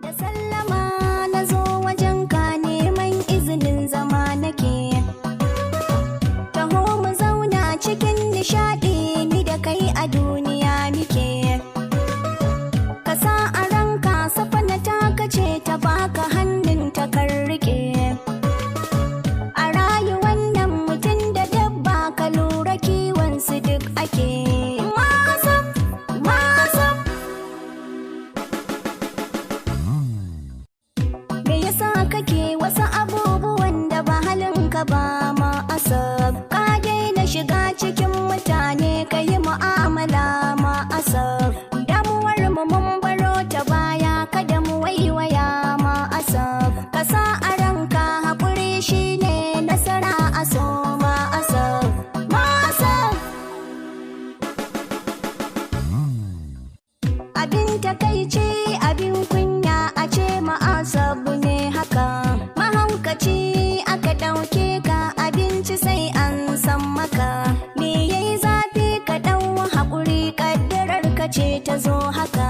Da sallama na zo wajenka, neman izinin zama nake. Taho mu zauna cikin nishaɗi, ni da kai a duniya muke. Ka sa a ranka Safana ta kace ta baka hannun ta rike. A rayuwan nan mutum da dabba, ka lura kiwon su duk ake. Ma'asaf, ma'asaf. Me yasa kake wasu abubuwan da ba halinka ba, Ma'asaf? Ka daina shiga cikin mutane ka yi mu'amala, Ma'asaf. Damuwar mu mun baro ta baya, kada mu waiwaya, Ma'asaf. Ka sa a ranka haƙuri shine nasara a so, Ma'asaf. Ma'asaf. Abin takaici, abin kunya a ce Ma'asabu ne haka. Mahaukaci aka ɗauke ka, abinci sai an san maka. Me yayi zafi? Ka ɗau haƙuri, ƙaddarar ka ce ta zo haka.